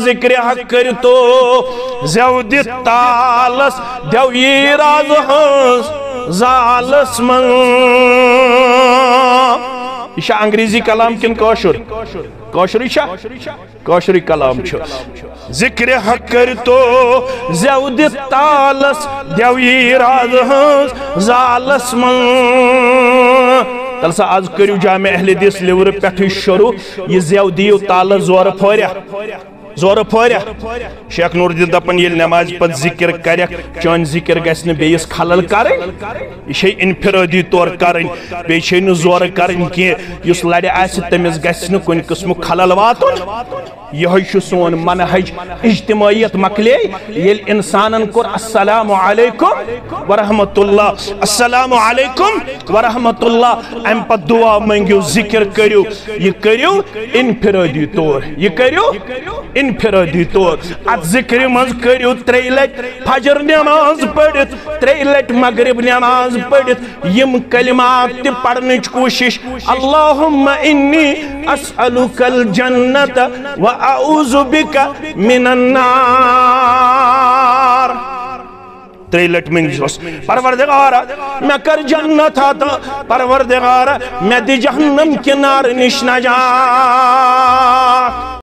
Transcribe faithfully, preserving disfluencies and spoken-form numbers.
ذکر حق کٔرِو تو زیو دِتھ تالس، دیو یی راز ہٕنٛز زالس منٛز۔ یہِ چھا انگریزی کلام کِنہٕ کٲشُر؟ کٲشرُے چھا؟ کٲشرُے کلام چھُ۔ ذکر حق کٔرِو تو زیو دِتھ تالس، دیو یی راز ہٕنٛز زالس منٛز۔ تَلہٕ سا، از کٔرِو جامع اہل حدیث لِورٕ پٮ۪ٹھٕے شروع۔ یہِ زیو دِیِو تالس زورٕ پھوریا۔ زورٕ پھوریا۔ شیخ نور الدین دپان، ییٚلہِ نمازِ پتہٕ ذکر کرکھ، چٲنۍ ذکر گژھِ نہٕ بیٚیِس خلل کرٕنۍ۔ یہِ چھے انفرٲدی طور کرٕنۍ، بیٚیہِ چھے نہٕ زورٕ کرٕنۍ کینٛہہ۔ یُس لرِ آسہِ، تٔمِس گژھِ نہٕ کُنہِ قٕسمُک خلل واتُن۔ یِہوٚے چھُ سون منہج۔ اجتماعیت مۄکلے، ییٚلہِ انسانن کوٚر السلام علیکم ورحمۃ اللہ، السلام علیکم ورحمۃ اللہ، امہِ پتہٕ دعا مٔنگِو، ذکر کٔرِو۔ یہِ کٔرِو انفرٲدی طور، یہِ کٔرِو انفرٲدی طور۔ اتھ ذکرِ منٛز کٔرِو ترٛیٚیہِ لٹہِ فجر نماز پٔرِتھ، ترٛیٚیہِ لٹہِ مغرب نماز پٔرِتھ یِم کلمات تہِ پرنٕچ کوٗشش۔ اللہم انی اسألک الجنت و اعوذ بک من النار۔ ترٛیٚیہِ لٹہِ مٔنٛگزیوس، پروردگارا، مےٚ کر جنت عطا، پروردگارا، مےٚ دِ جہنم کہِ نارٕ نِش نجات۔